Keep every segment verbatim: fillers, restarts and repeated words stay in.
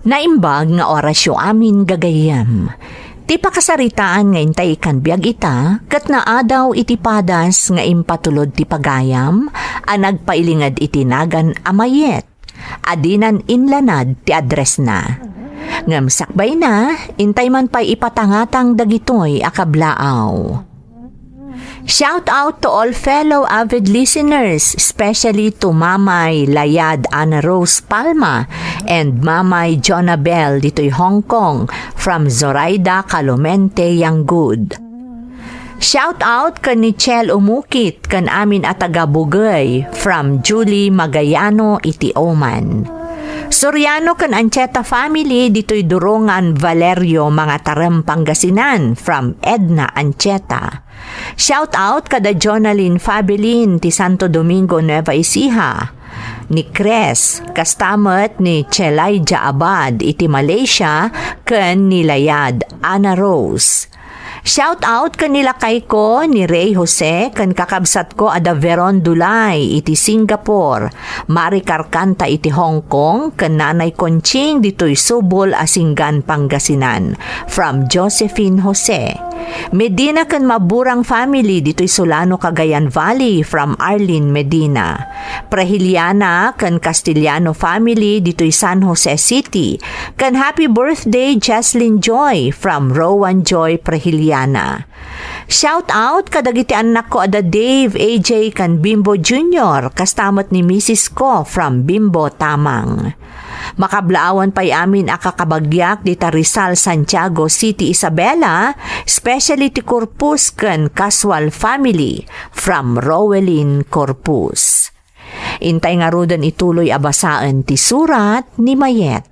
Naimbag nga orasyo amin, gagayyem. Ti pakasaritaan nga intay ikan biag ita, ket naadaw iti padas nga impatulod ti pagayam a nagpailinged iti nagan a Mayet, a dinan inlanad ti addressna. Ngem sakbayna, intay man pay ipatangatang dagitoy a kablaaw. Shout out to all fellow avid listeners, especially to Mamay Layad Ana Rose Palma and Mamay Jonabel ditoy Hong Kong from Zoraida Calomente Yanggood. Shout out ken ni Chel Umukit ken amin a taga Bugey from Julie Magayano iti Oman. Soriano ken Ancheta family ditoy Durongan Valerio Mangatarem Pangasinan from Edna Ancheta. Shout out kada Jonalyn Fabelin ti Santo Domingo, Nueva Ecija, ni Cres, kasta met ni Chelaija Abad iti Malaysia ken ni Layad Ana Rose. Shout out ken ni lakayko ni Rey Jose ken kakabsatko a da Veron Dulay iti Singapore, Mari Carcanta iti Hong Kong, ken Nanay Conching ditoy Subol a Singgan, Pangasinan, from Josephine Jose. Medina ken Maburang family ditoy Solano, Cagayan Valley, from Arlene Medina. Prehiliana ken Castellano family ditoy San Jose City, ken happy birthday, Jaslyn Joy, from Rowan Joy Prehiliana. Shout out kadagiti annakko a da Dave, A J, ken Bimbo Junior, kasta met ni misis ko from Bimbo Tamang. Makablaawan pay amin a kakabagyak dita Rizal, Santiago City, Isabela, especially ti Corpus ken Casual family from Rowelyn Corpus. Intay ngaruden ituloy a basaen ti surat ni Mayet.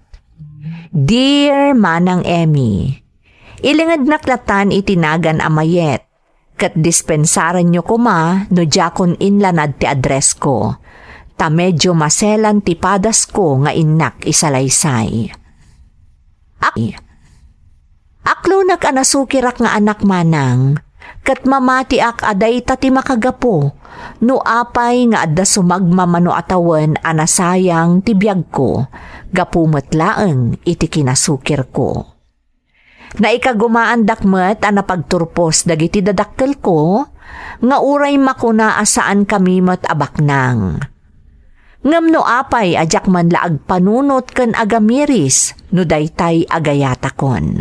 Dear Manang Emmy, ilingednak latan iti nagan a Mayet, ket dispensarenyo koma no diakon inlanad ti addressko, ta medio maselan ti padasko nga innak isalaysay. Ak-, aklonek a nasukirak nga anak, Manang, ket mamatiak a dayta ti makagapu no apay nga adda sumagmamano a tawen a nasayang ti biagko gapu met laeng iti kinasukirko. Naikagumaandak met a napagturpos dagiti dadakkelko nga uray makuna a saankami met a baknang. Ngem no apay a diak man la agpanunot ken agamiris no daytay a gayatakon.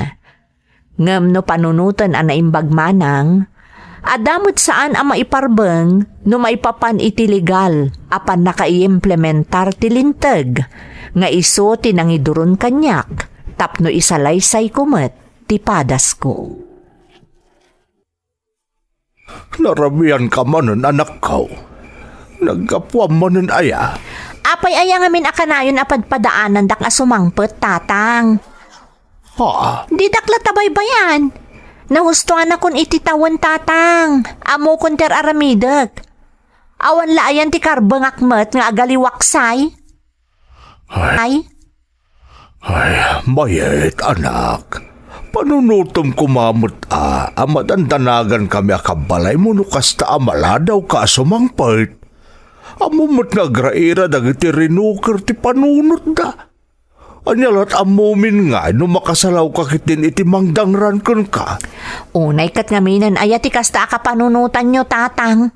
Ngem no panunoten a naimbag, Manang, adda met saan a maiparbeng no maipapan iti legal a pannakaimplementar ti linteg nga isu ti nangiduron kaniak tapno isalaysayko met ti padasko. Narabianka manen, anakko. Naggapuam manen aya? Apay aya ngamin a kanayon a padpadaanandak a sumangpet, Tatang? Ha? Didak la tabaybayan. Nahustuanakon iti tawen, Tatang. Ammokon ti ar-aramidek. Awan la ayan ti karbengak met nga agaliwaksay? Ay. Ay? Ay, Mayet, anak. Panunotem koma met a, a madandanagan kami a kabbalaymo no kasta a maladawka a sumangpet. Ammom met nga agraira dagiti rinuker ti panunotda. Ania lat ammomin ngay no makasalawka ketdin iti mangdangran kenka? Unay ket ngaminen aya ti kasta a kapanunotanyo, Tatang?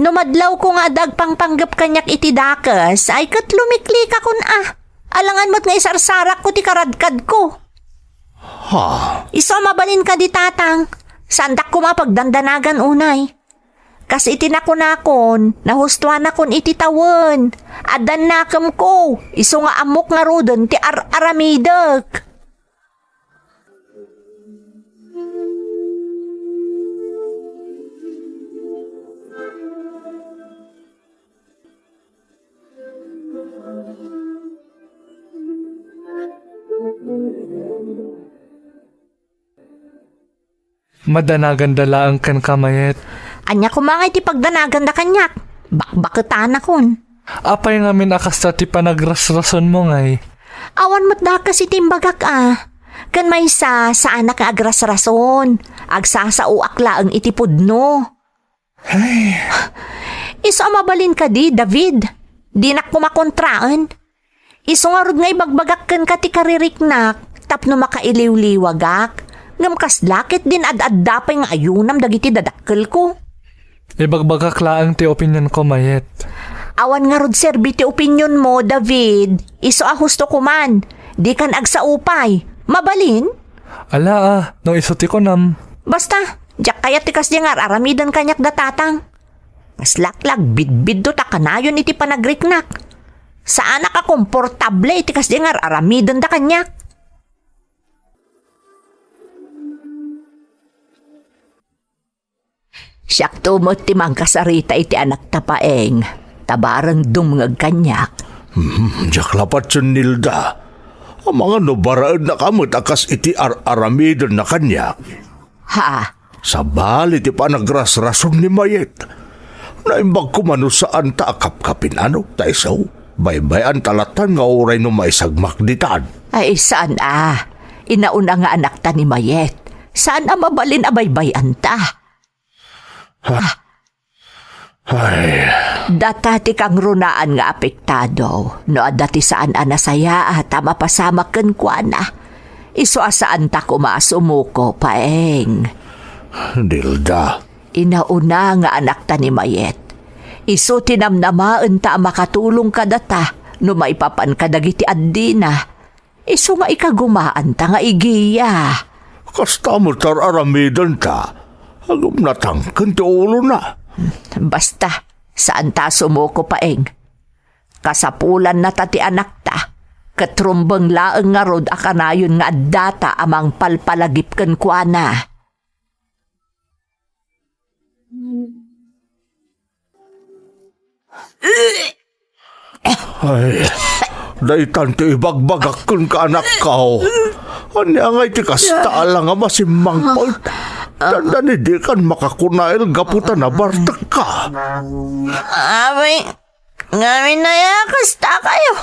No madlawko nga adda agpangpanggep kaniak iti dakes, ay ket lumiklikakon a. Alangan met nga isarsarakko ti karadkadko. Ha? Isu a mabalin kadi, Tatang. Saandak koma a pagdandanagan unay. Kas iti nakunakon, nahustuanakon iti tawen. Addan nakemko, isu nga ammok ngaruden ti ar-aramidek. Madanaganda laeng kenka, Mayet. Ania koma ngay ti pagdanaganda kaniak? Bakbaketanakon. Apay ngamin a kasta ti panagrasrasonmo ngay? Awan met dakes iti imbagak a. Ken maysa, saanak nga agrasrason. Agsasaoak laeng iti pudno. Ay. Isu a mabalin kadi, David. Dinak koma kontraen. Isu ngarud nga ibagbagak kenka ti kaririknak tapno makailiwliwagak. Ngem kasla ketdin ad-adda pay nga ayunam dagiti dadakkelko. Ibagbagak laeng ti opinionko, Mayet. Awan ngarud serbi ti opinionmo, David. Isu a husto ko man. Dikan agsao pay. Mabalin? Ala, a, no isu ti kunam. Basta, diak kayat ti kasdi nga ar-aramiden kaniak da tatang. Kaslak laeng bidbidto ta kanayon iti panagriknak. Saanak a komportable iti kasdi nga ar-aramidenda kaniak. Siakto met ti mangkasarita iti anakta, Paeng, ta bareng dumngeg kaniak. Hmm, diak la patien, Nilda. Amangan no baraennaka met a kas iti ar-aramidenna kaniak. Ha? Sabali ti panagrasrason ni Mayet. Naimbag koma no saanta a kapkapin-ano, ta isu, baybay-anta latan nga uray no maisagmak ditan. Ay, saan a. Inauna nga anakta ni Mayet. Saan a mabalin a baybay-anta. Ha? Ay. Data ti kangrunaan nga apektado. No adda ti saan a nasayaat a mapasamak kenkuana, isu a saanta koma a sumuko, Paeng. Nilda. Inauna nga anakta ni Mayet. Isu ti namnamaenta a makatulong kadata no maipapan kadagiti addina. Isu nga ikagumaanta nga igiya. Kasta met ar-aramidenta. Agum natangken ti ulona. Basta, saanta a sumuko, Paeng. Kasapulannata ti anakta, ket rumbeng laeng ngarud a kanayon nga addata a mangpalpalagip kenkuana. Ay, daytan ti ibagbagak kenka, anakko. Ania ngay ti kasta a la nga masimmangpet? Dandani dikan makakunail gapu ta nabartekka. Abay, ngamin aya kasta kayo.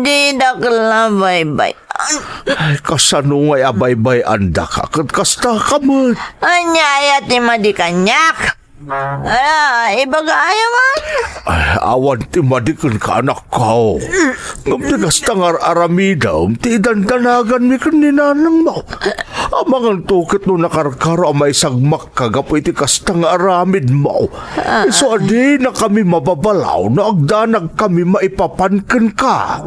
Didak la baybay-an. Ay, kasano ngay a baybay-andaka ket kasta ka met? Ania aya ti madi kaniak? Ala, ibagayo man. Ay, awan ti madi kenka, anakko. Ngem ti kasta nga ar-aramidem ti idandanaganmi ken ni nanangmo. Amangan to ket no nakarkaro a maisagmakka gapu iti kasta nga aramidmo. Isu a dinakami mababalaw no agdanagkami maipapan kenka.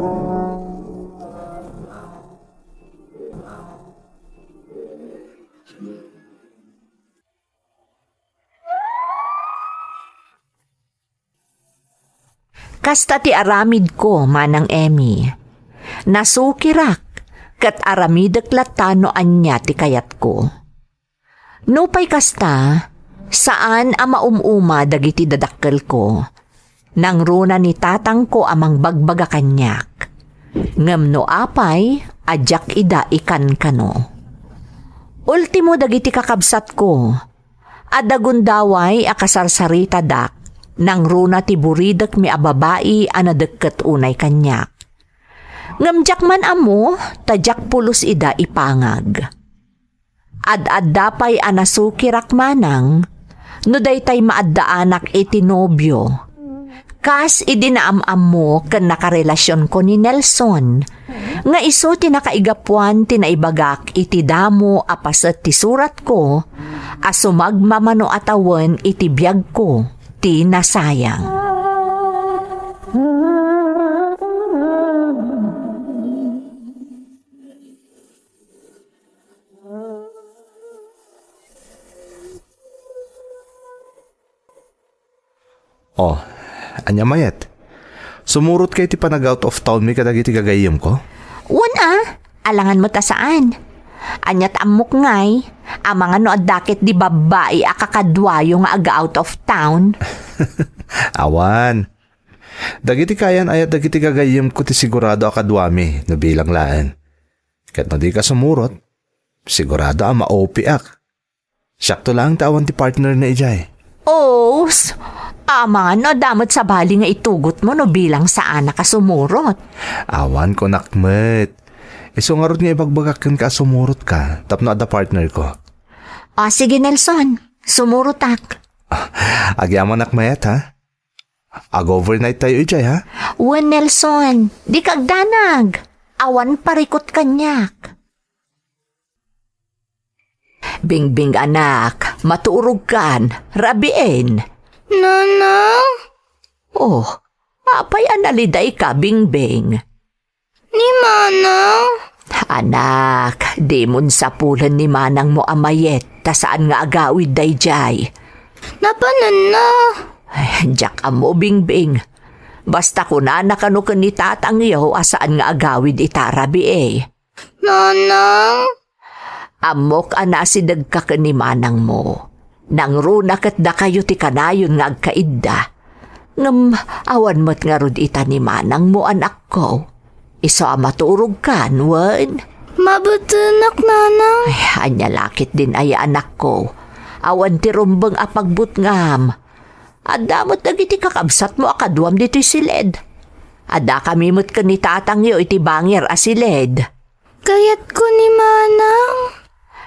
Kasta ti aramidko, Manang Emmy. Nasukirak, ket aramidek latta no ania ti kayatko. Nupay kasta, saan a maum-uma dagiti dadakkelko. Nangruna ni tatangko a mangbagbaga kaniak. Ngem no apay a diak ida ikankano. Ultimo dagiti kakabsatko, adda gundaway a kasarsaritadak, nangruna ti buridekmi a babai a nadekket unay kaniak. Ngem diak man ammo ta diak pulos ida ipangag. Ad-adda pay a nasukirak manang no daytay maaddaanak iti nobio. Kas idi naam-ammo ken nakarelasionko ni Nelson, nga isu ti nakaigapuan ti naibagak iti damo a paset ti suratko a sumagmamano a tawen iti biagko ti nasayang. Oh, ania mayat? Sumurotka iti panag-out of town mi kadagiti gagayyemko? Wen a, alangan met a saan. Ania ti ammok ngay, amangan no adda ketdi babbai a kakaduayo nga aga-out of town? Awan. Dagiti kayan-ayat dagiti gagayyemko ti sigurado a kaduami no bilang laeng. Ket no dika sumurot, sigurado a ma-O P ak. Siakto laeng ti awan ti partner na idiay. Os, amangan no adda met sabali nga itugotmo no bilang saanak a sumurot. Awan, kunak met. Isu ngarud nga ibagbagak kenka a sumurotka tapno adda partnerko. Ah, sige, Nelson. Sumurotak. Agyamanak mayat, ha? Ag-overnight tayo idiay, ha? Wen, Nelson, dika agdanag. Awan parikut kaniak. Bingbing, anak, maturogkan, rabiin. Nanang? Oh, apay a nalidayka, Bingbing? Ni Manang? Anak, dimon sapulen ni manangmo a mayet ta saan nga agawid daydiay. Napananna. Ay, diak ammo, Bingbing. Basta kunana kano ken ni tatangyo a saan nga agawid ita rabii. Nanang? Ammok a naasidegka ken ni manangmo. Nangruna ket dakayo ti kanayon nga agkaidda. Ngem awan met ngarud ita ni manangmo, anakko. Isu a maturogkan, wen? Mabetenak, Nanang. Ay, ania la ketdin aya, anakko? Awan ti rumbeng a pagbutngam. Adda met dagiti kakabsatmo a kaduam ditoy siled. Addakami met ken ni tatangyo iti bangir a siled. Kayatko ni Manang.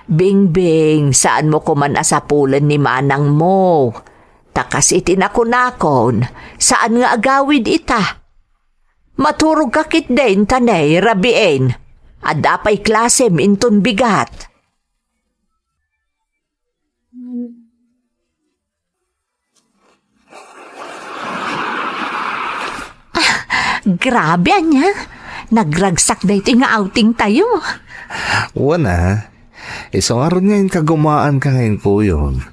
Bingbing, saanmo koman a sapulen ni manangmo. Ta kas iti nakunakon, saan nga agawid ita. Maturogka ketdin ta ne, rabiin. Adda pay klasem inton bigat. Ah, grabe, ania? Nagragsak daytoy nga outing tayo. Wen a, isu ngarud nga inkagumaanka nga inkuyon.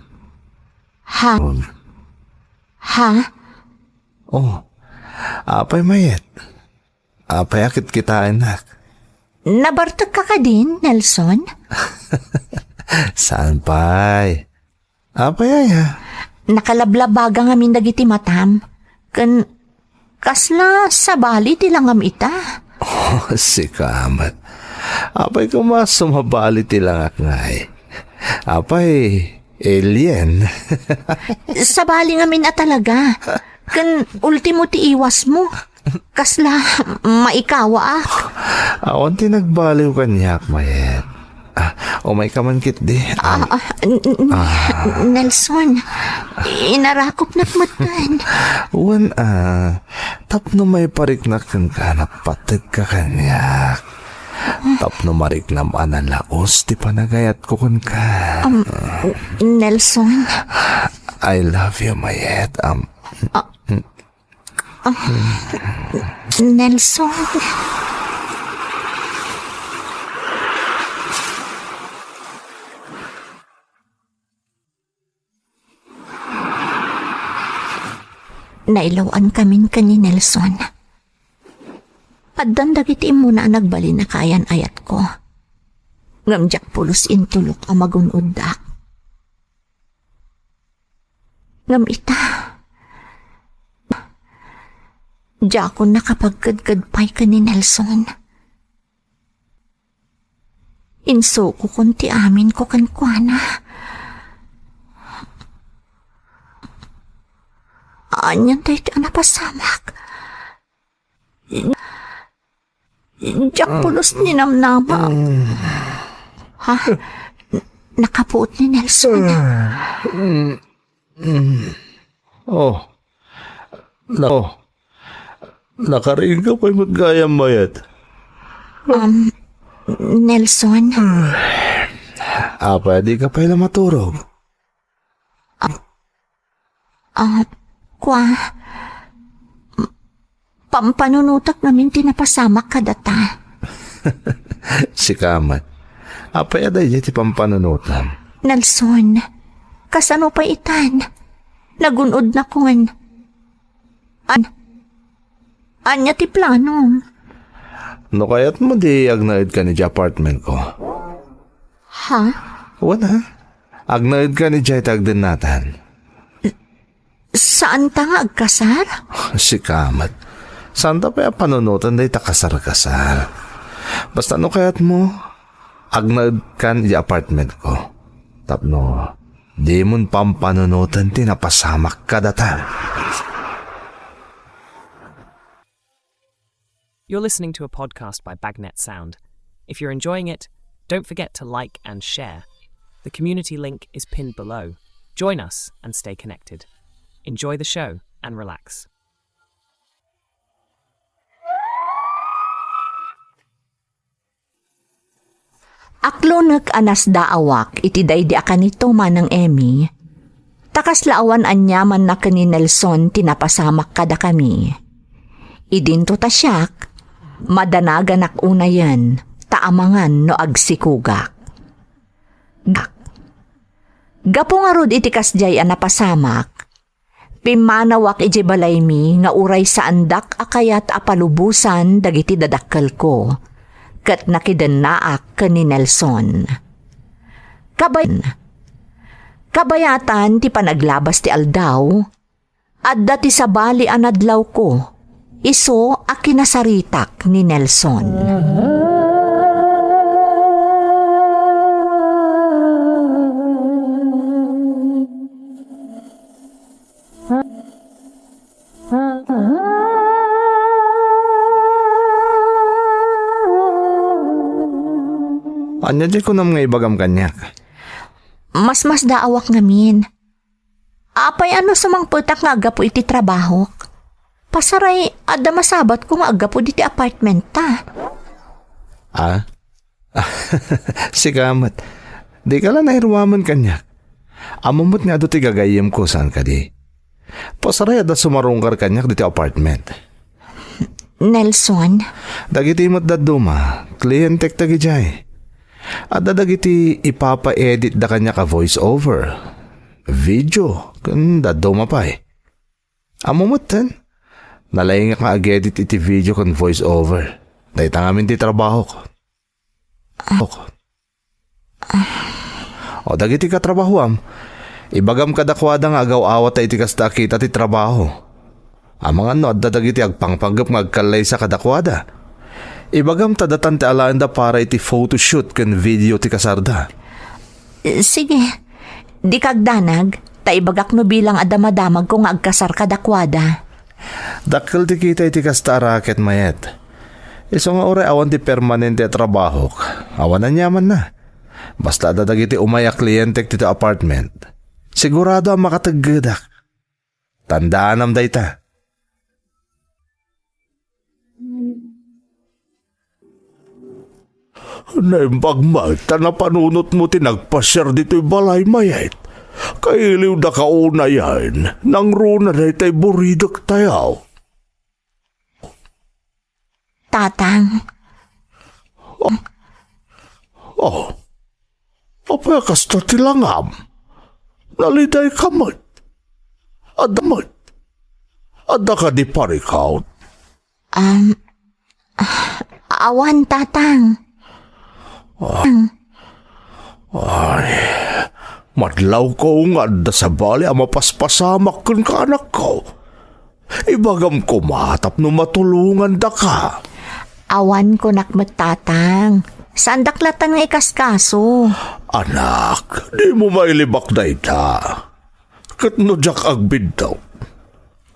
Ha? Ha? Oh, apay mayet? Apay a kitkitaennak? Nabartekka kadin, Nelson? Saan pay? Apay aya? Nakalablabaga ngamin dagiti matam. Ken kasla sabali ti langam ita? Oh, sika met. Apay koma sumabali ti langak ngay? Apay, alien? Sabali ngamin a talaga. Ken ultimo ti iwasmo. Kasla maikawaak. Awan ti nagbaliw kaniak, mayet. Ah, umayka man ketdi. Ah, ah, n-, n-, Nelson, inarakopnak metten. Wen a, tapno maipariknak kenka, napategka kaniak. Tapno mariknam a nalaus ti panagayatko kenka. Um, Nelson. I love you, mayet. Um, Ah, Nelson. Nailaw-ankamin ken ni Nelson. Addan dagiti immuna a nagbalin a kayan-ayatko. Ngem diak pulos intulok a magun-odda. Ngem ita, diakon nakapagkedked pay ken ni Nelson. Insukokon ti aminko kenkuana. Anian daytoy a napasamak? Diak pulos ninamnama. Ha? Nakapuot ni Nelson. Oh. Na-, oh. Nakariingka pay met gayam, mayet. Um, Nelson. Apay a dika pay la maturog? Ah, kua, pampanunotak ngamin ti napasamak kadata. Sika met. Apay a daydiay ti pampanunotam? Nelson, kasano pay itan? Nagun-odnakon. An-, ania ti planom? No kayatmo, di agnaedkan idiay apartmentko. Ha? Wen a. Agnaedkan idiay ta agdennatan. Saanta nga agkasar? Sika met. Saanta pay a panunoten dayta kasar-kasar. Basta no kayatmo, agnaedkan idiay apartmentko. Tapno dimon pampanunoten ti napasamak kadata. You're listening to a podcast by Bagnet Sound. If you're enjoying it, don't forget to like and share. The community link is pinned below. Join us and stay connected. Enjoy the show and relax. Aklonek a nasdaawak iti daydi a kanito, Manang Emmy. Ta kasla awan aniamanna ken ni Nelson ti napasamak kadakami. Idinto ta siak, madanaganak unayen ta amangan no agsikugak. Gak. Gapu ngarud iti kasdiay a napasamak, pimmanawak idiay balaymi nga uray saandak a kayat a palubosan dagiti dadakkelko, ket nakidennaak ken ni Nelson. Kabay-, kabayatan ti panaglabas ti aldaw, adda ti sabali a nadlawko, isu a kinasaritak ni Nelson. Ania ti kunam nga ibagam kaniak? Masmasdaawak ngamin. Apay a no sumangpetak nga aggapu iti trabahok? Pasaray, adda masabatko nga aggapu diti apartment ta. Ah? Sika met. Dika la nairuamen kaniak. Ammom met nga adu ti gagayyemko, saan kadi? Pasaray, adda sumarungkar kaniak diti apartment. Nelson? Dagiti met dadduma, klientek dagidiay. Adda dagiti ipapa-editda kaniak a voice over, video, ken dadduma pay. Ammom metten, nalaingak nga ag-edit iti video ken voice over. Dayta ngamin ti trabahok. O dagiti katrabahoam, ibagam kadakuada nga agaw-awat ta iti kasta a kita ti trabaho. Amangan no adda dagiti agpangpanggep nga agkallaysa kadakuada. Ibagam ta datan ti alaenda para iti photoshoot ken video ti kasarda. Sige, dika agdanag, ta ibagak no bilang a damadamagko nga agkasar kadakuada. Dakkel ti kita iti kasta a raket, Mayet. Isu nga uray awan ti permanente a trabahok, awan aniamanna. Basta adda dagiti umay a klientek ditoy apartment, sigurado a makateggedak. Tandaanam dayta. Naimbag met ta napanunotmo ti nagpasiar ditoy balay, Mayet. Kailiwdaka unayen, nangruna daytay buridektayo. Tatang. Oh. Oh. Apay a kasta ti langam? Nalidayka met. Adda met. Adda kadi parikaw? Um, awan, Tatang. Ah. Ay, madlawko nga adda sabali a mapaspasamak kenka, anakko. Ibagam koma tapno matulongandaka. Awan kunak met, Tatang. Saandak latta nga ikaskaso. Anak, dimo mailibak dayta. Ket no diak agbiddut,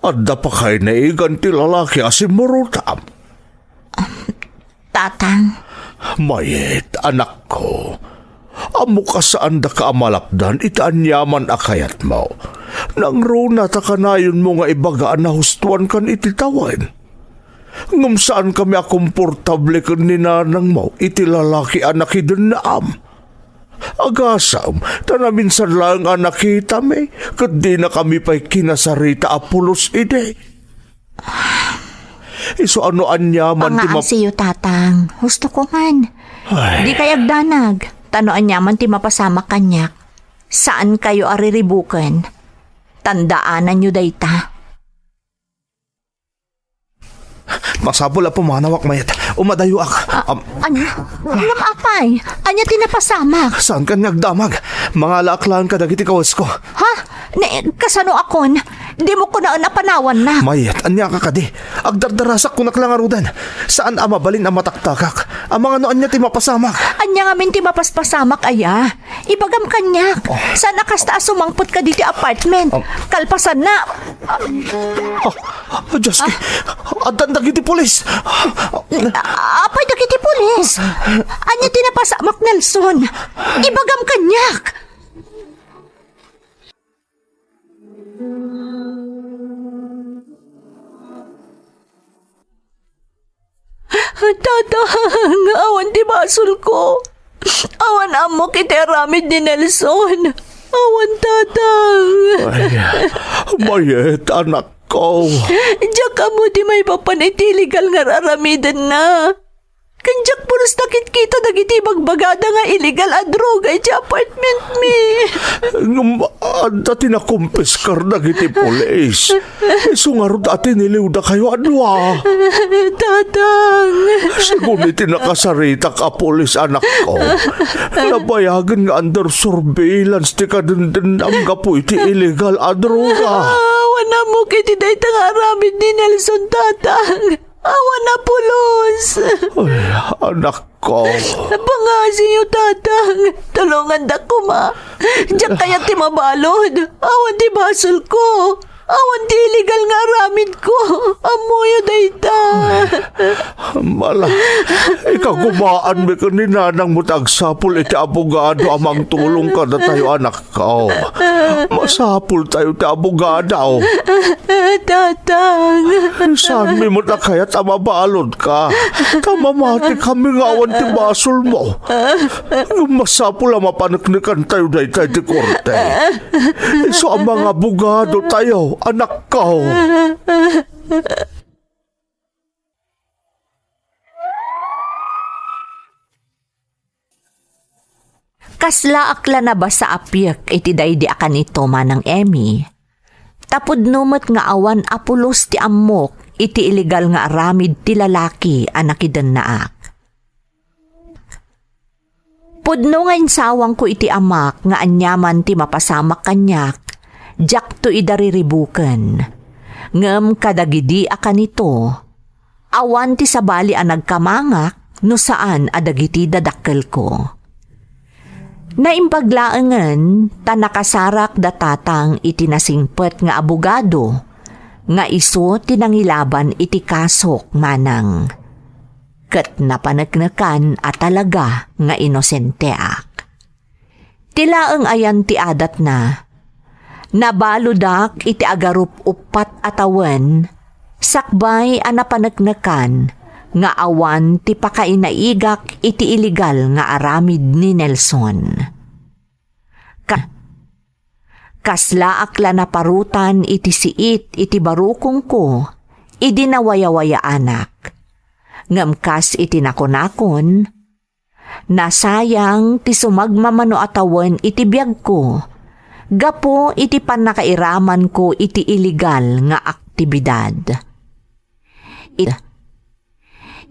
adda pakay naigan ti lalaki a simmurotam. Tatang. Mayet, anakko. Ammok a saandaka a malapdan iti aniaman a kayatmo. Nangruna ta kanayonmo nga ibaga a nahustoankan iti tawen. Ngem saankami a komportable ken ni nanangmo iti lalaki a nakidennaam. Agasem ta naminsan laeng a nakitami, ket dinakami pay kinasarita a pulos idi. Isu a no aniaman ti map- Pangaasiyo, Tatang. Hustoko man. Ay. Dikay agdanag. Ta no aniaman ti mapasamak kaniak, saankayo a riribuken. Tandaananyo dayta. Masapul a pumanawak, Mayet. Umadayoak. A-, Am- ania? Ngem apay? Ania ti napasamak? Saankan nga agdamag? Mangalaak laeng kadagiti kawesko. Ha? Ne, kasanoakon? Dimo kunaen a panawannak. Mayet, ania ka kadi? Agdardarasak kunak la ngaruden. Saan a mabalin a mataktakak. Amangan no ania ti mapasamak. Ania ngamin ti mapaspasamak aya? Ibagam kaniak. Oh. Saan a kasta a sumangpet kaditi apartment? Oh. Kalpasanna. Oh, Dioski, addan dagiti pulis. Apay dagiti pulis? Ania ti napasamak, Nelson? Ibagam kaniak. Tatang, awan ti basolko. Awan ammok iti aramid ni Nelson. Awan, Tatang. Ay, mayet, anakko. Diak ammo ti maipapan iti illegal nga ar-aramidenna. Ken diak pulos nakitkita dagiti ibagbagada nga illegal a droga iti apartment mi. Ngem adda ti nakumpiskar dagiti pulis. Isu ngarud a tiniliwdakayo a dua. Tatang. Segun iti nakasaritak a pulis, anakko, nabayagen nga under surveillance ti kadendennam gapu iti illegal a droga. Awan ammok iti dayta nga aramid ni Nelson, Tatang. Awan a pulos. Ay, anakko. Pangngasiyo, Tatang. Tulongandak koma. Diak kayat ti mabalud. Awan ti basolko. Awan ti illegal nga aramidko. Ammoyo dayta. Mala, ikagumaanmi ken ni nanangmo ti agsapul iti abogado a mangtulong kadatayo, anak. Kao, masapultayo ti abogado. Tatang. Saanmi met a kayat a mabaludka. Ta mamatikami nga awan ti basolmo. Ngem masapul a mapaneknekantayo dayta iti korte. Isu a mangabogadotayo, anakko. Kaslaak la nabasa a piek iti daydi a kanito, Manang Emmy. Ta pudno met nga awan a pulos ti ammok iti illegal nga aramid ti lalaki a nakidennaak. Pudno nga insawangko iti amak nga aniaman ti mapasamak kaniak, diakto ida riribuken. Ngem kadagidi a kanito, awan ti sabali a nagkamangak no saan a dagiti dadakkelko. Naimbag laengen ta nakasarak da tatang iti nasingpet nga abogado nga isu ti nangilaban iti kasok, manang. Ket napaneknekan a talaga nga inosenteak. Ti laeng ayan ti adatna. Nabaludak iti agarup-uppat a tawen, sakbay a napaneknekan nga awan ti pakainaigak iti illegal nga aramid ni Nelson. Ka-, kaslaak la naparutan iti siit iti barukongko idi nawayawayaanak. Ngem kas iti nakunakon, nasayang ti sumagmamano a tawen iti biagko gapu iti pannakairamanko iti illegal nga aktibidad. It-,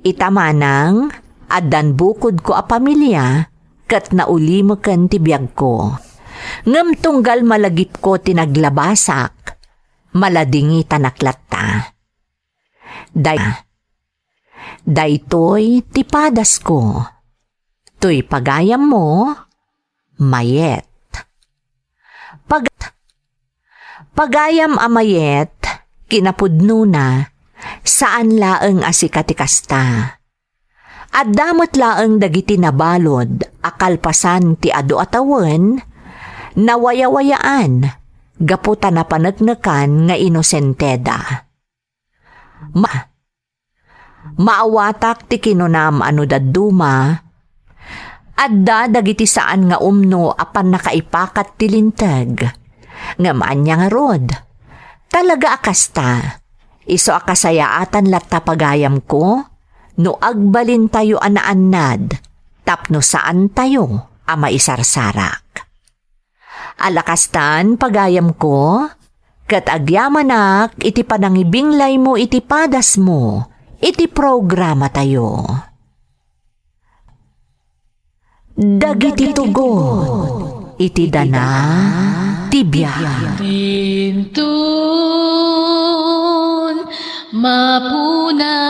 ita manang, addan bukodko a pamilia ket naulimeken ti biagko. Ngem tunggal malagipko ti naglabasak, maladingitanak latta. Day-, Daytoy ti padasko. Toy pagayammo, mayet. Pag-, pagayam a mayet, kinapudnona, saan laeng a sika ti kasta. Adda met laeng dagiti nabalud a kalpasan ti adu a tawen, nawayawayaan, gapu ta napaneknekan nga inosenteda. Ma-, maawatak ti kinunam a no dadduma, adda dagiti saan nga umno a pannakaipakat ti linteg. Ngem ania ngarud? Talaga a kasta, isu a kasayaatan latta pagayamko, no agbalintayo a naannad, tapno saantayo a maisarsarak. Ala kastan, pagayamko, ket agyamanak iti panangibinglaymo iti padasmo iti programatayo. Dagiti tugot iti dana ti biag. Inton mapunas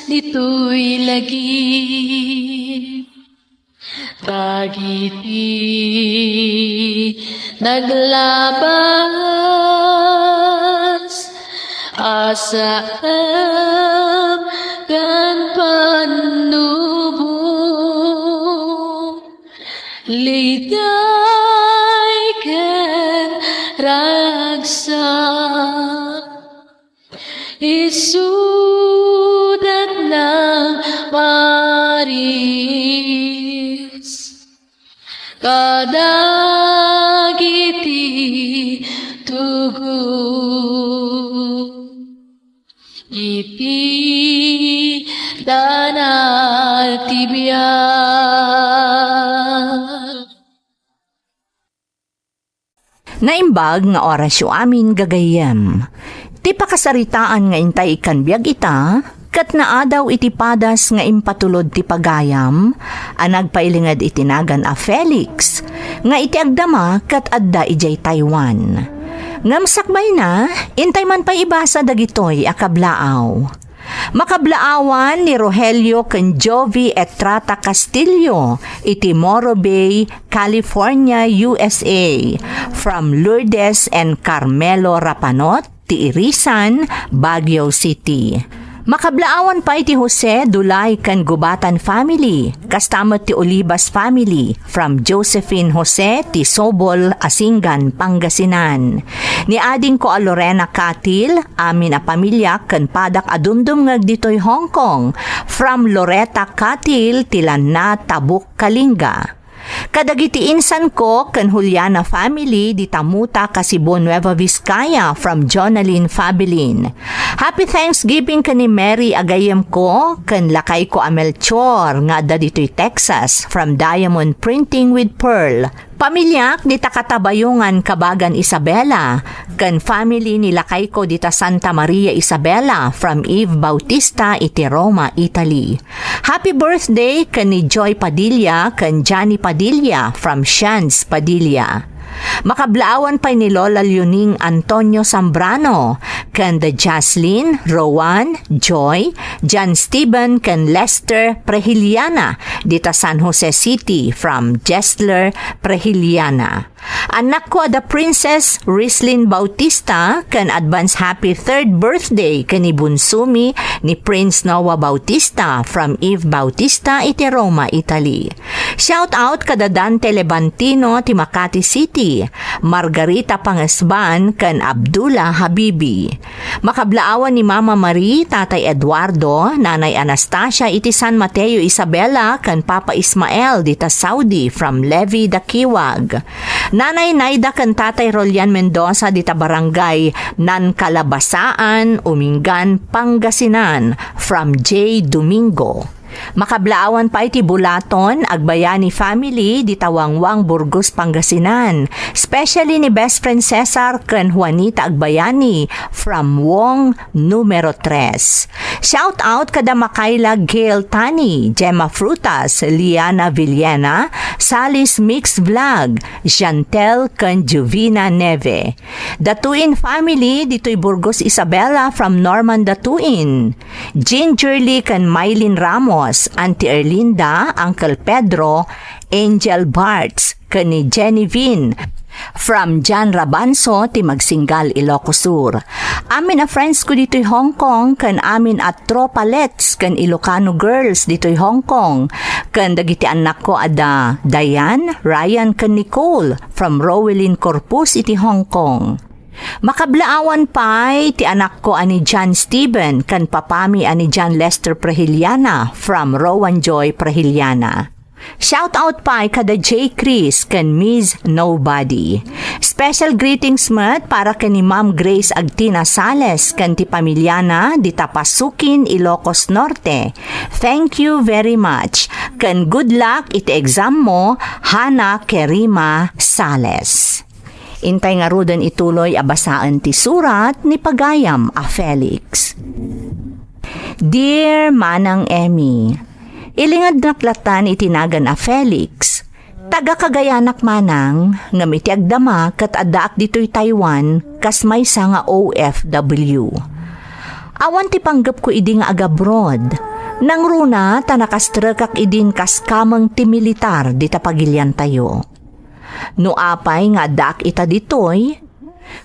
ditoy lagi. Dagiti naglabas a saem ken pannubo, liday ken ragsak. Isudat nang mari. kadagiti tugot iti danag ti biag. Naimbag nga orasyo amin gagayyem. Ti pakasaritaan nga intay ikkan biag ita, ket naadaw iti padas nga impatulod ti pagayam a nagpailinged iti nagan a Felix, nga iti agdama ket adda idiay Taiwan. Ngem sakbayna, intay man pay ibasa dagitoy a kablaaw. Makablaawan ni Rogelio ken Jovi Etrata Castillo iti Morro Bay, California, U S A, from Lourdes and Carmelo Rapanot, ti Irisan, Baguio City. Makablaawan pay ti Jose, Dulay ken Gubatan family, kasta met ti Olivas family, from Josephine Jose, ti Sobol, Asingan, Pangasinan. Ni adingko a Lorena Katil, amin a pamiliak ken padak a dumdumngeg ditoy Hong Kong, from Loretta Katil, ti Lanna, Tabuk, Kalinga. Kadagiti insanko ken Juliana family, dita Mutaka, Cebu, Nueva Vizcaya, from Jonalyn Fabilin. Happy Thanksgiving ken ni Mary a gayyemko ken lakayko a Melchor nga adda ditoy Texas, from Diamond Printing with Pearl. Pamiliak dita Katabayongan, Kabagan, Isabela, ken family ni lakayko dita Santa Maria, Isabela, from Eve Bautista iti Roma, Italy. Happy birthday ken ni Joy Padilla ken Johnny Padilla from Shans Padilla. Makablaawan pay ni Lola Leoning Antonio Zambrano ken the Jaslyn, Rowan, Joy, John Steven ken Lester Prehiliana dita San Jose City from Jesler Prehiliana. Annakko a da Princess Rislin Bautista ken advance happy third birthday ken ni bunsomi ni Prince Noah Bautista from Eve Bautista iti Roma, Italy. Shout out kada Dante Levantino ti Makati City, Margarita Pangesban ken Abdullah Habibi. Makablaawan ni Mama Marie, Tatay Eduardo, Nanay Anastasia iti San Mateo, Isabela, ken Papa Ismael dita Saudi from Levi Dakiwag. Nanay Naida ken Tatay Rolian Mendoza dita Barangay Nankalabasaan, Umingan, Pangasinan from J Domingo. Makablaawan pay ti Bulaton Agbayani family dita Wangwang, Burgos, Pangasinan, especially ni Best Friend Cesar ken Juanita Agbayani from Wong Numero Tres. Shout out kada Makayla Gail Tani, Gemma Frutas, Liana Villena, Salis Mix Vlog, Chantel ken Juvina Neve. Datuin family ditoy Burgos, Isabela from Norman Datuin. Gingerly ken Mylene Ramos, Auntie Erlinda, Uncle Pedro, Angel Barts, ken ni Jenny Vin. From Jan Rabanso ti Magsinggal, Ilocos Sur. Amin a friends ko ditoy Hong Kong ken amin a tropalets ken Ilocano girls ditoy Hong Kong. Ken dagiti annakko a da Diane, Ryan ken Nicole from Rowelyn Corpus iti Hong Kong. Makablaawan pay ti anakko a ni John Steven ken papami a ni John Lester Prehiliana from Rowan Joy Prehiliana. Shout out pay kada J Chris ken Miss Nobody. Special greetings met para ken ni Ma'am Grace Agtina Sales ken ti pamiliana dita Pasukin, Ilocos Norte. Thank you very much. Ken good luck iti exam mo, Hana Kerima Sales. Intay ngaruden ituloy a basaen ti surat ni pagayam a Felix. Dear Manang Emmy, ilingednak latan iti nagan a Felix. Taga Cagayanak manang, ngem iti agdama ket addaak ditoy Taiwan kas maysa nga O F W. Awan ti panggepko idi nga agabroad. Nangruna ta nakastrekak idin kas kameng ti militar dita pagiliantayo. No apay nga addaak ita ditoy,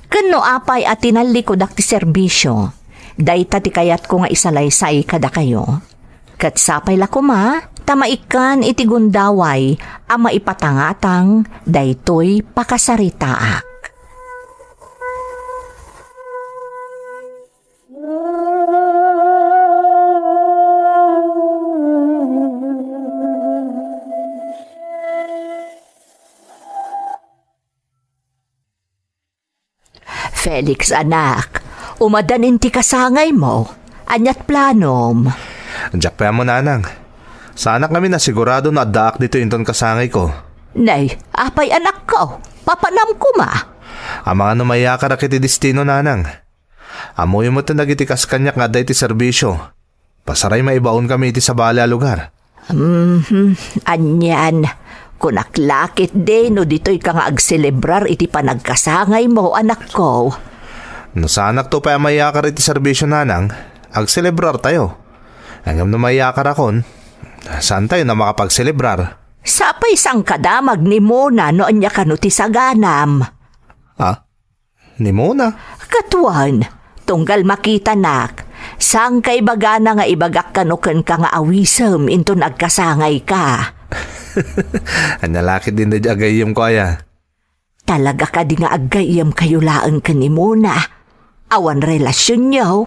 ken no apay a tinallikudak ti serbisio, dayta ti kayatko nga isalaysay kadakayo. Ket sapay la koma ta maikkan iti gundaway a maipatangatang daytoy pakasaritaak. Felix, anak, umadan inti kasangaymo. Ania't planom? Diak pay ammo, nanang. Saanak ngamin a sigurado no addaak ditoy inton kasangayko. Nay, apay, anakko? Papanam koma. Amangan no maiyakarak iti destino, nanang. Ammoyo met dagiti kas kaniak nga adda iti serbisio. Pasaray maibaonkami iti sabali a lugar. Mhm, anian. Kunak la ketdi no ditoyka nga agselebrar iti panagkasangaymo, anakko. No saanakto pay a maiyakar iti serbisio, nanang, agselebrartayo. Ngem no maiyakarakon, saantayon a makapagselebrar. Sapay saan kadamag ni Mona no ania kano ti saganam. Ah? Ni Mona? Ket wen, tunggal makitanak, saanka ibagana nga ibagak kano kenka nga awisem inton agkasangayka. Ania la ketdin daydi agayyemko aya? Talaga kadi nga aggayyemkayo laeng ken ni Mona? Awan relasionyo?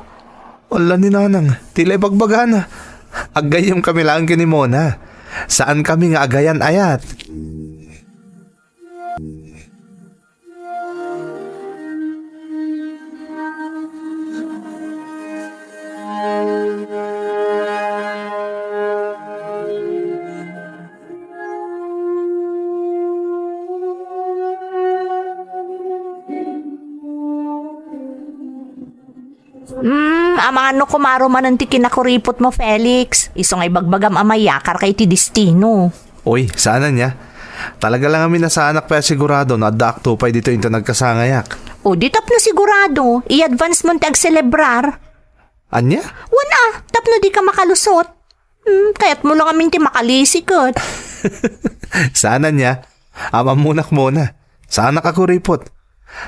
Ala ni nanang, ti la ibagbagana. Aggayyemkami laeng ken ni Mona. Saankami nga agayat-ayat. Hmm, amangan no kumaro manen ti kinakuripotmo, Felix. Isu nga ibagbagam a mayakarka iti destino. Uy, saan ania? Talaga la ngamin a saanak pay a sigurado no addaakto pay ditoy inton agkasangayak. O, di tapno sigurado, i-advance mon ti agselebrar. Ania? Wen a, tapno dika makalusot. Hmm, kayatmo la ngamin ti makalisi ket. Saan ania? Am-ammonak Mona. Saanak a kuripot.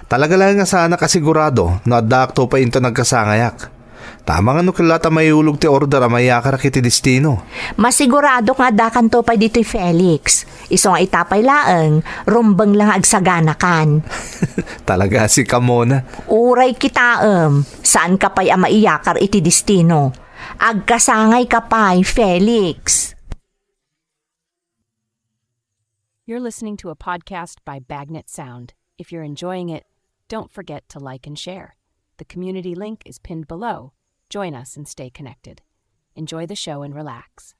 Talaga laeng a saanak a sigurado no addaakto pay inton agkasangayak. Ta amangan no ket la ta maiulog ti order a mayakarak iti destino. Masigurado nga addakanto pay ditoy, Felix. Isu nga ita pay laeng, rumbeng la nga agsaganakan. Talaga a sika, Mona. Uray kitaem, saanka pay a maiyakar iti destino. Agkasangayka pay, Felix. You're listening to a podcast by Bagnet Sound. If you're enjoying it, don't forget to like and share. The community link is pinned below. Join us and stay connected. Enjoy the show and relax.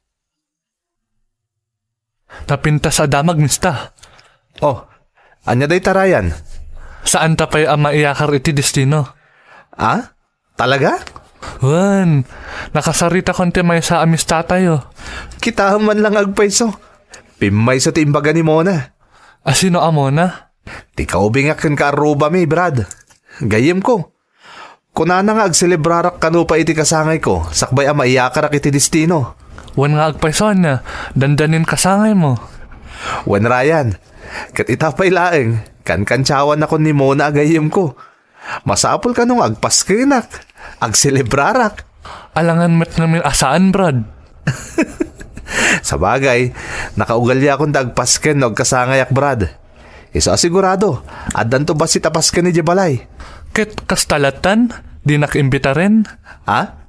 Napintas a damag, mista. Oh, ania dayta, Ryan? Saanta pay a maiyakar iti destino. Ah? Talaga? Wen, nakasaritakon ti maysa a mistatayo. Kitaem man lang agpayso. Pimmayso ti imbaga ni Mona. A sino a Mona? Ti kaubingak ken kaarrubami, Brad. Gayyemko. Kunana nga agselebrarak kano pay iti kasangayko, sakbay a maiyakarak iti destino. Wen nga agpayso ania, dandanin kasangaymo. Wen, Ryan, ket ita pay laeng, kankantiawanakon ni Mona a gayyemko. Masapul kano nga agpaskenak, agselebrarak. Alangan met ngamin a saan, Brad. Sabagay, nakaugaliakon ta agpasken no agkasangayak, Brad. Isu a sigurado, addanto bassit a pasken idiay balay. Ket kasta lattan, dinak imbitaren? Ha?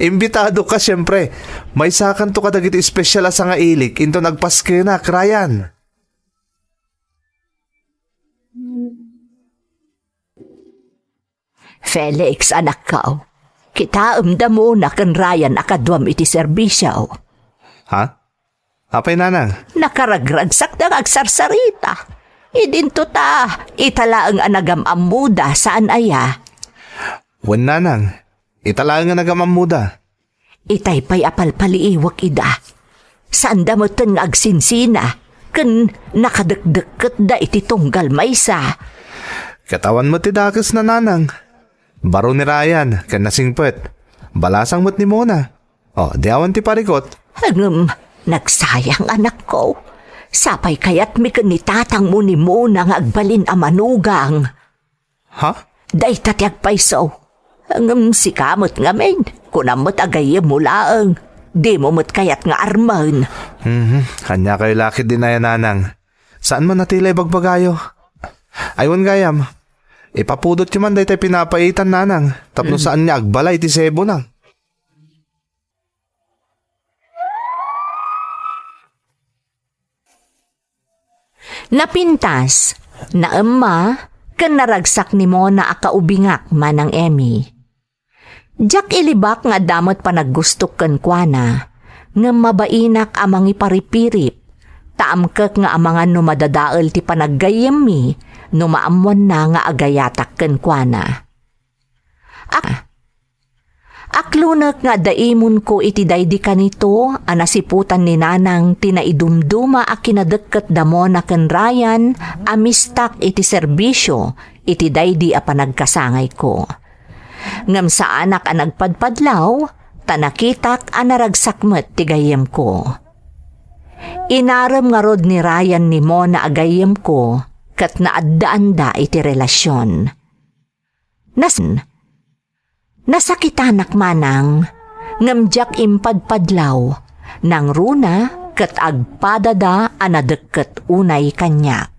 Imbitadoka, siempre. Maysakanto kadagiti espesyal a sangailik inton agpaskenak, Ryan. Felix, anakko, kitaem da Mona ken Ryan a kaduam iti serbisio. Ha? Apay, nanang? Nakaragragsakda nga agsarsarita. Idinto ta, ita laeng a nagam-ammoda, saan aya? Wen, nanang, ita laeng a nagam-ammoda. Itay pay a palpaliiwek ida. Saanda metten nga agsinsina ken nakadekdekketda iti tunggal maysa. Ket awan met ti dakesna, nanang. Baro ni Ryan ken nasingpet. Balasang met ni Mona. O, di awan ti parikot. Ngem, nagsayang, anakko. Sapay kayatmi ken ni tatangmo ni Mona nga agbalin a manugang. Ha? Dayta ti agpayso. Ngem sika met ngamin, kunam met a gayyemmo laeng. Dimo met kayat nga armen. Mhm. Ania kayo la ketdin aya, nanang? Saan man a ti la ibagbagayo? Ay, wen gayam. Ipapudotyo man daytay pinapaitan, nanang, tapno saan nga agbalay ti sebona. Napintas, naemma, ken naragsak ni Mona a kaubingak, Manang Emmy. Diak ilibak nga adda met panaggustok kenkuana, ngem mabainak a mangiparipirip, ta amkek nga amangan no madadael ti panaggayyemmi no maammoanna nga agayatak kenkuana. Ak-, aklonek nga adda imonko iti daydi kanito a nasiputan ni Nanang ti naidumduma a kinadekket da Mona ken Ryan a mistak iti serbisio iti daydi a panagkasangayko. Ngem saanak a nagpadpadlaw, ta nakitak a naragsak met ti gayyemko. Inarem ngarud ni Ryan ni Mona a gayyemko ket naaddaanda iti relasion. Nas-, nasakitanak manang, ngem diak impadpadlaw, nangruna ket agpadada a nadekket unay kaniak.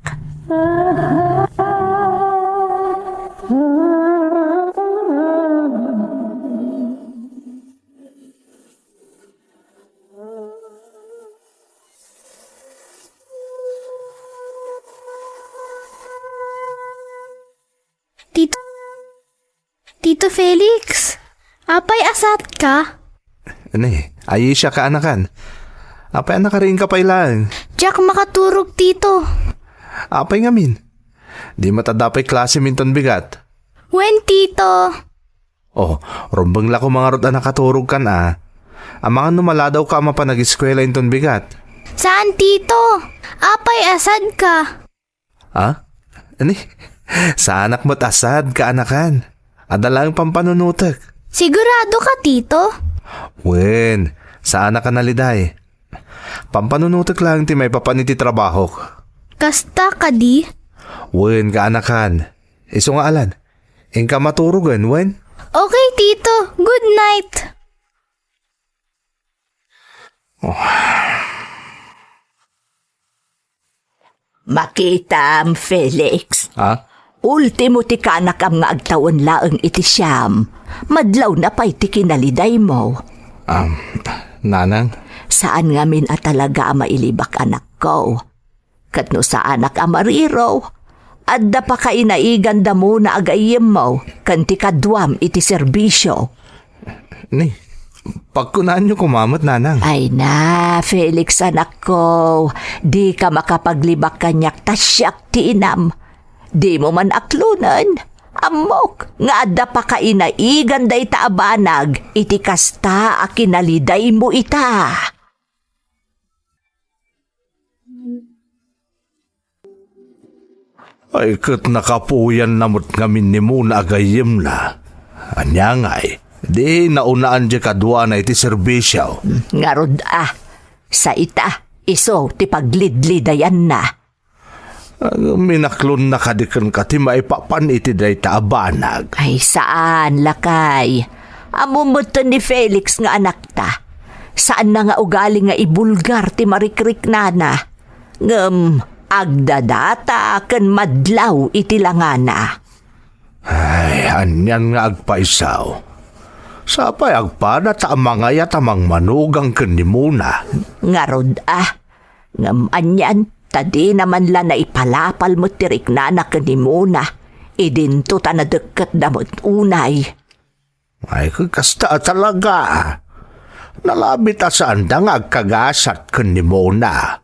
Tito, Tito Felix, apay a sad ka? Ni, ayusyak ka, anakan. Apay a nakariingka pay laeng? Diak makaturog, Tito. Apay ngamin? Di met adda pay klasem inton bigat? Wen, Tito. Oh, rumbeng la koma ngarud a nakaturogkan a. Amangan no maladawka a mapan ageskuela inton bigat. Saan, Tito. Apay a sad ka? Ah? Ani? Saanak met a sad, kaanakan. Adda laeng pampanunotek. Sigurado ka, Tito? Wen, saanak a naliday. Pampanunotek laeng ti maipapan iti trabahok. Kasta kadi? Wen, kaanakan. Isu nga alan. Inka maturogen, wen? Okay, Tito. Good night. Oh. Makitam, Felix. Ha? Ultimo ti kanakam nga agtawen laeng iti siam. Madlawna pay ti kinalidaymo. Um, Nanang? Saan ngamin a talaga a mailibak, anakko. Ket no saanak a mariro, adda pakainaiganda Mona a gayyemmo ken ti kaduam iti serbisio. Ni, pagkunaanyo koma met, Nanang. Ay na, Felix, anakko, dika makapaglibak kaniak ta siak ti inam. Dimo man aklonen. Ammok nga adda pakainaiganda dayta a banag iti kasta a kinalidaymo ita. Ay, ket nakapuyanna met ngamin ni Mona a gayyemna. Ania ngay, di naunaan diay kaduana iti serbisio. Hmm, ngarud a, sa ita, isu ti paglidlidayanna. Minaklonna kadi kenka ti maipapan iti dayta a banag? Ay, saan, lakay. Ammom metten ni Felix nga anakta. Saanna nga ugali nga ibulgar ti marikriknana. Ngem agdadata ken madlaw iti langana. Ay, anian nga agpayso. Sapay agpada ta mangayat a mangmanugang ken ni Mona. Ngarud a, ngem anian ta dina man la naipalapal met ti riknana ken ni Mona, idinto ta nadekketda met unay. Ay, kasta a talaga. Nalabit a saanda nga agkagasat ken ni Mona.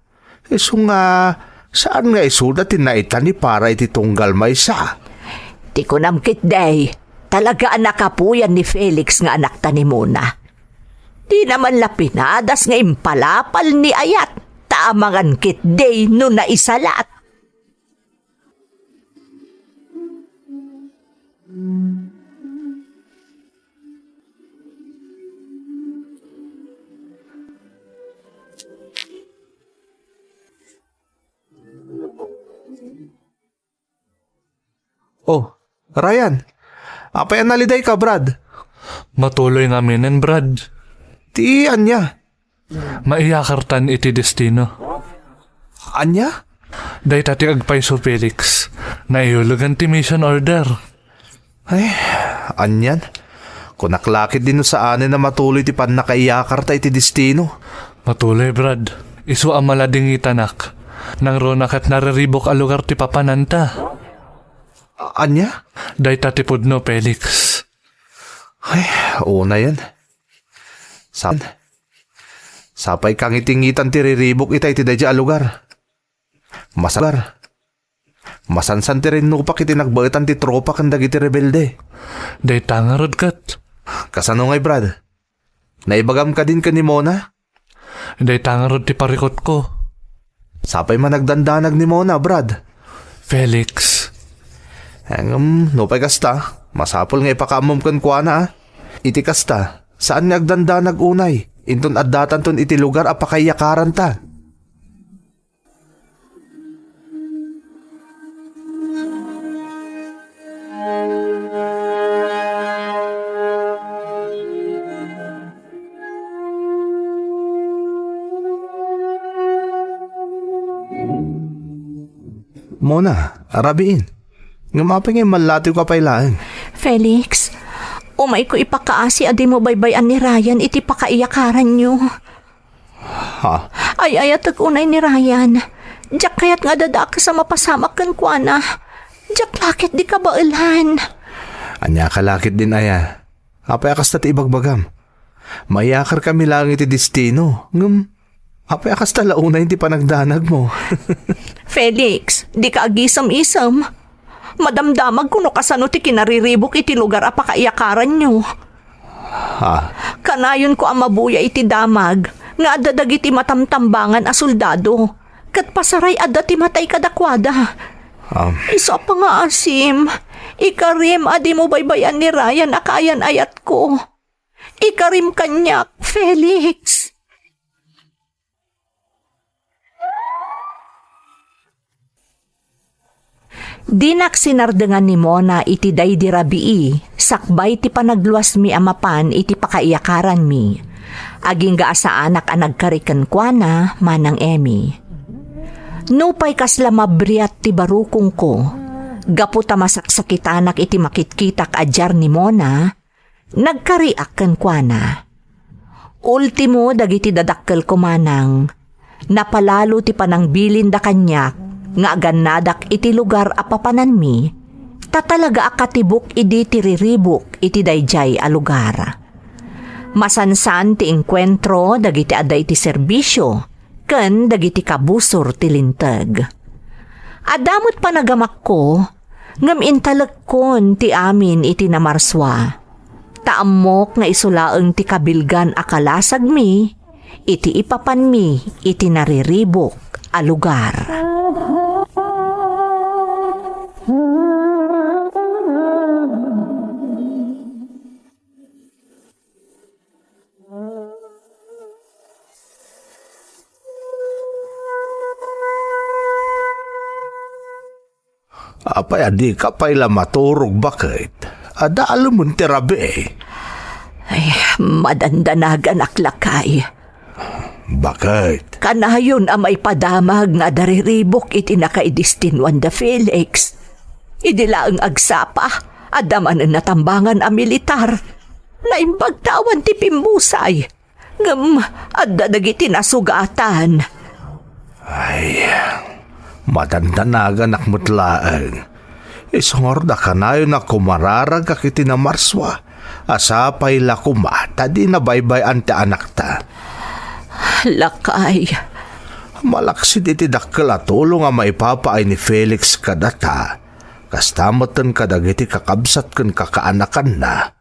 Isu nga, saan nga isuda ti naitani para iti tunggal maysa? Ti kunam ketdi, talaga a nakapuyan ni Felix nga anakta ni Mona. Dina man la pinadas nga impalapal ni ayat, ta amangan ketdi no naisalat. Oh, Ryan. Apay a nalidayka, Brad? Matuloy ngaminen, Brad. Ti ania? Maiyakartan iti destino. Ania? Dayta ti agpayso, Felix. Naiulugan ti mission order. Ay, anian? Kunak la ketdi no saanen a matuloy ti pannakaiyakarta iti destino. Matuloy, Brad. Isu a maladingitanak. Nangruna ket nariribuk a lugar ti papananta. A-, ania? Dayta ti pudno, Felix. Ay, unayen. Sa-, sapay kangitingitan ti riribuk itay ti daydiay a lugar. Masagar. Masansan ti rinnupak iti nagbaetan ti tropa ken dagiti rebelde. Dayta ngarud ket. Kasano ngay, Brad? Naibagam kadin ken ni Mona? Dayta ngarud ti parikutko. Sapay man nagdandanag ni Mona, Brad. Felix. Ngem, nupay kasta, masapul nga ipakaammom kenkuana, a. Iti kasta, saan nga agdandanag unay, inton addatanton iti lugar a pakaiyakaranta. Mona, rabiin. Ngem apay nga immallatiwka pay laeng? Felix, umayko ipakaasi a dimo baybay-an ni Ryan iti pakaiyakaranyo. Ha? Ay-ayatek unay ni Ryan. Diak kayat nga adadakes a mapasamak kenkuana. Diak la ket di kabaelan. Ania ka la ketdin aya? Apay a kasta ti ibagbagam? Maiyakarkami laeng iti destino, ngem apay a kasta la unay ti panagdanagmo? Felix, dika agisem-isem. Madamdamagko no kasano ti kinariribuk iti lugar a pakaiyakaranyo. Ha? Kanayonko a mabuya iti damag nga adda dagiti matamtambangan a soldado, ket pasaray adda ti matay kadakuada. Um. Isu a pangaasim, ikarim a dimo baybay-an ni Ryan a kaayan-ayatko. Ikarim kaniak, Felix. Dinak sinardengan ni Mona iti daydi rabii sakbay ti panagluasmi a mapan iti pakaiyakaranmi. Agingga a saanak a nagkari kenkuana, Manang Emmy. Nupay kasla mabriat ti barukongko, gapu ta masaksakitanak iti makitkitak a diar ni Mona, nagkariak kenkuana. Ultimo dagiti dadakkelko manang, napalalo ti panangbilinda kaniak nga agannadak iti lugar a papananmi, ta talaga a katibuk idi ti riribuk iti daydiay a lugar. Masansan ti engkuentro dagiti adda iti serbisio ken dagiti kabusor ti linteg. Adda met panagamakko, ngem intalekkon ti amin iti namarsua. Ta ammok nga isu laeng ti kabilgan a kalasagmi iti ipapanmi iti nariribuk a lugar. Apay a dika pay la maturog, baket? Adda aldawen ti rabii. Ay, madandanaganak, lakay. Baket? Kanayon a maipadamag nga adda riribuk iti nakaidestinuan da Felix. Idi laeng agsapa, adda manen natambangan a militar. Naimbag ta awan ti pimmusay. Ngem adda dagiti nasugatan. Ay, madandanaganak met laeng. Isu ngarud a kanayon a kumararagak iti namarsua a sapay la koma ta dina baybay-an ti anakta. Lakay. Malaksid iti dakkel a tulong a maipapaay ni Felix kadata, kasta metten kadagiti kakabsat ken kakaanakanna.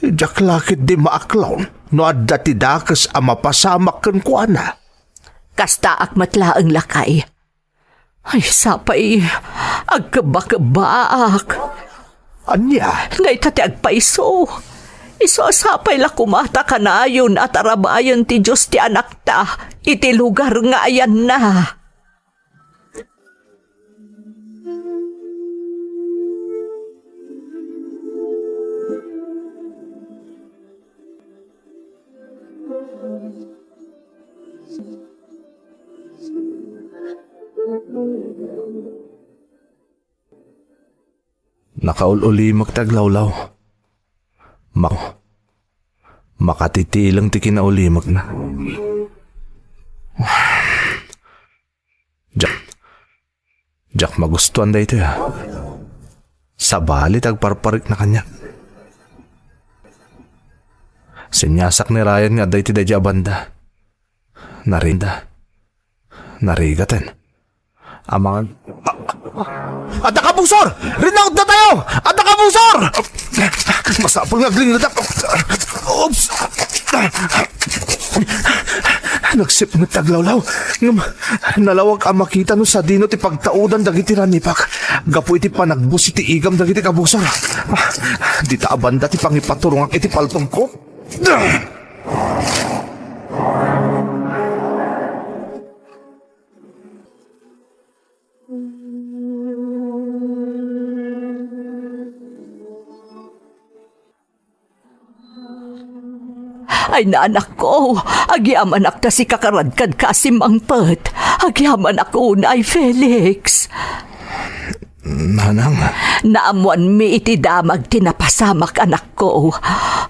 Diak la ketdi maaklon no adda ti dakes a mapasamak kenkuana. Kastaak met laeng, lakay. Ay, sapay, agkebbakebbaak. Ania? Dayta ti agpayso. Isu a sapay la koma ta kanayon a tarabayen ti Dios ti anakta iti lugar nga ayanna. Nakaul-ulimek ti aglawlaw. Ma-, makatitileng ti kinaulimekna. Diak, diak magustuan daytoy, a. Sabali ti agparparikna kaniak. Siniasak ni Ryan nga adda iti daydi a banda. Narinda. Narigaten. Amangan. Adda kabusor! Rinautda tayo! Adda kabusor! Masapul nga aglingadak. Oops! Nagsipnget ti aglawlaw. Ngem nalawag a makita no sadino ti pagtaudan dagiti ranipak. Gapu iti panagbus iti igam dagiti kabusor. Dita a banda ti pangipaturongak iti paltogko. Ay, nanakko, agyamanak ta sika karadkadka a simmangpet. Agyamanak unay, Felix. Nanang. Naammoanmi iti damag ti napasamak, anakko.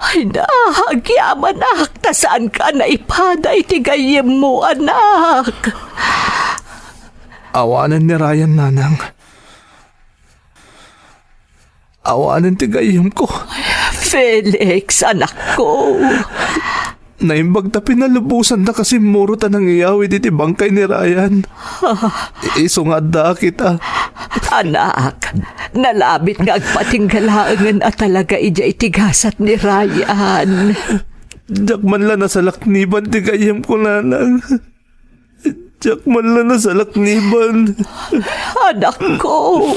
Ay na, agyamanak, ta saanka a naipada iti gayyemmo, anak. Awanen ni Ryan, nanang. Awanen ti gayyemko. Felix, anakko. Naimbag ta pinalubosanda a simmurot a nangiyawid iti bangkay ni Ryan. Isu nga addaak ita. Anak, nalabit nga agpatingga laengen a talaga idiay iti gasat ni Ryan. Diak man la nasalakniban ti gayyemko, nanang. Diak man la nasalakniban. Anakko.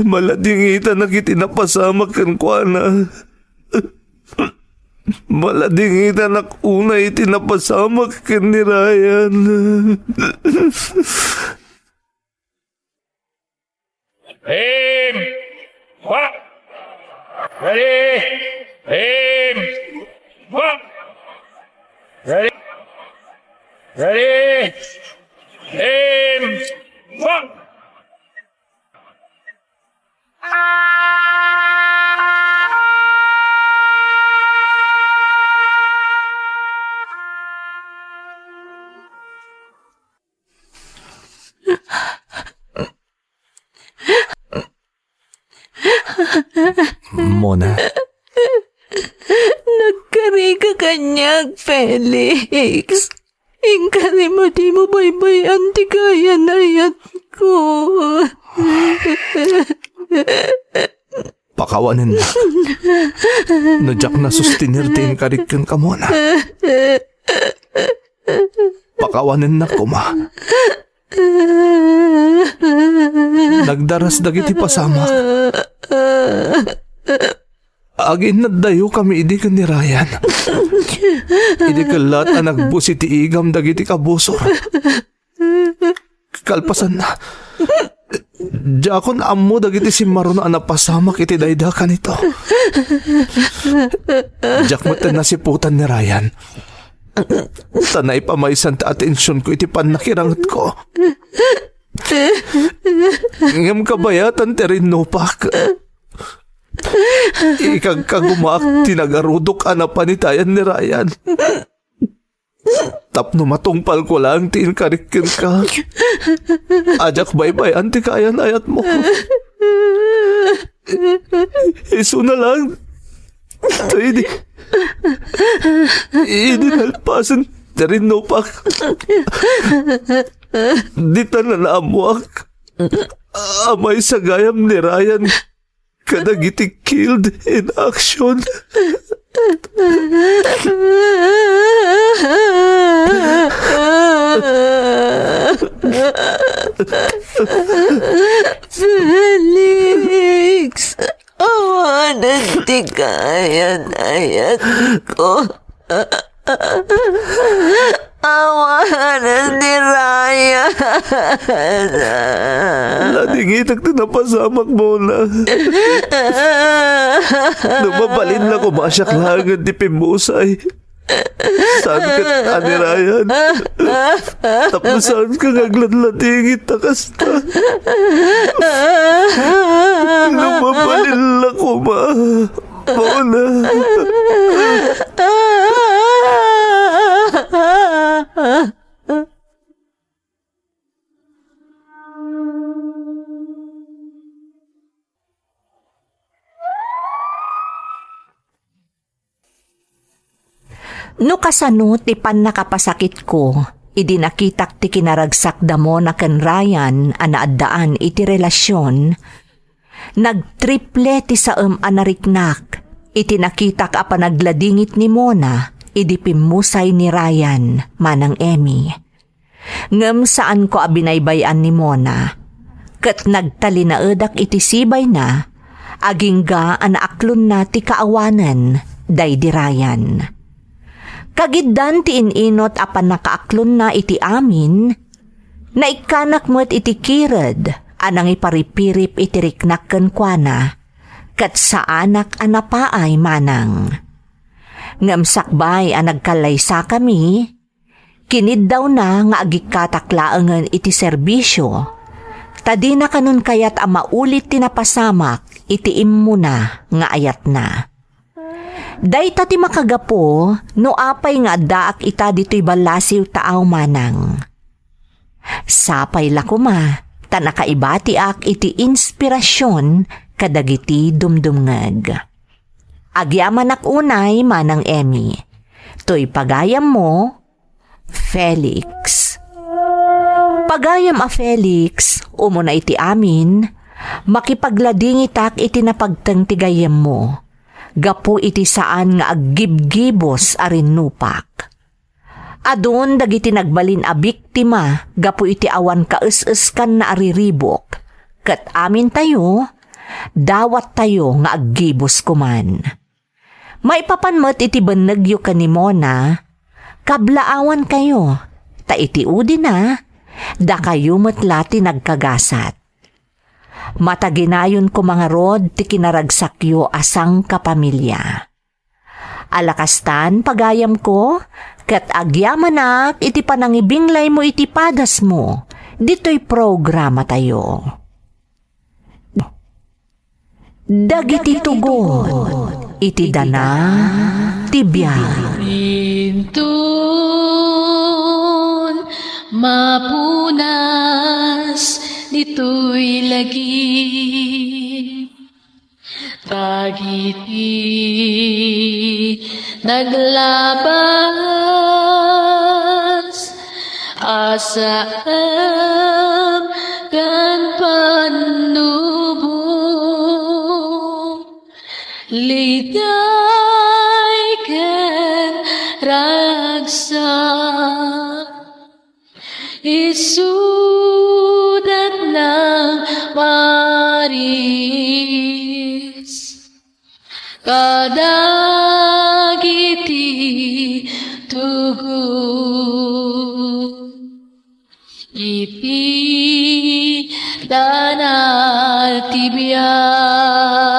Maladingitanak iti napasamak kenkuana. Maladingitanak unay iti napasamak ken ni Ryan. Aim! Fire! Ready! Aim! Fire! Ready! Ready! Aim! Fire! Mona. Nagkarika kaniak, Felix. Inkari mo dimo baybay-an ti kayan-ayatko. Pakawanennak. No diak nasustener ti inkarik kenka, Mona. Pakawanennak koma. Nagdaras dagiti pasamak. Aginnadayokami idi ken ni Ryan. Idi kellat a nagbus iti igam dagiti kabusor. Kalpasanna, diakon ammo dagiti simmaruna a napasamak iti daydi a kanito. Diak met nasiputan ni Ryan. Ta naipamaysan ti atensionko iti pannakirangetko. Ngem kabayatan ti rinnupak. Ikagkagumaak ti nagarudok a napanitayan ni Ryan. Tapno matungpalko laeng ti inkarik kenka. Diak baybay-an ti kayan-ayatmo. Isuna laeng ta idi, idi nalpasen ti rinnupak, dita nanaammoak a maysa gayam ni Ryan kadagiti killed in action. Felix, awanen ti kayan-ayatko. Awanen ni Ryan. Ladingitak ti napasamak, Mona. No mabalin la koma a siak laengen ti pimmusay. Saan ket a ni Ryan? Tapno saanka nga agladladingit ta kasta. No mabalin la koma. Mona. No kasano ti pannakapasakitko idi nakitak ti kinaragsak da Mona ken Ryan a naaddaan iti relasion, nagtriple ti saem a nariknak iti nakitak a panagladingit ni Mona idi pimmusay ni Ryan, Manang Emmy. Ngem saanko a binaybay-an ni Mona, ket nagtalinaedak iti sibayna, agingga a naaklonna ti kaawanen daydi Ryan. Kagiddan ti in-inot a pannakaaklonna iti amin, naikkanak met iti kired a nangiparipirip iti riknak kenkuana, ket saanak a napaay manang. Ngem sakbay a nagkallaysakami, kiniddawna nga agikkatak laengen iti serbisio, ta dina kanon kayat a maulit ti napasamak iti immuna nga ayatna. Dayta ti makagapu no apay nga addaak ita ditoy ballasiw taaw manang. Sapay la koma ta nakaibatiak iti inspirasion kadagiti dumdumngeg. Agyamanak unay, Manang Emmy. Toy pagayammo, Felix. Pagayam a Felix, umuna iti amin, makipagladingitak iti napagteng ti gayyemmo, gapu iti saan nga aggibgibus a rinnupak. Adun dagiti nagbalin a biktima gapu iti awan kaes-eskanna a riribuk, ket amintayo, dawattayo nga aggibus koman. Maipapan met iti bennegyo ken ni Mona, kablaawankayo, ta iti udina, dakayo met la ti nagkagasat. Mataginayonko ngarud ti kinaragsakyo a sangkapamilya. Ala kastan, pagayamko, ket agyamanak iti panangibinglaymo iti padasmo ditoy programatayo. Dagiti tugot iti dana ti biag. Inton mapunas ditoy lagip, dagiti naglabas a saem ken pannubong, ligay ken ragsak. Isudat nang maris kadagiti tugot iti dana ti biag.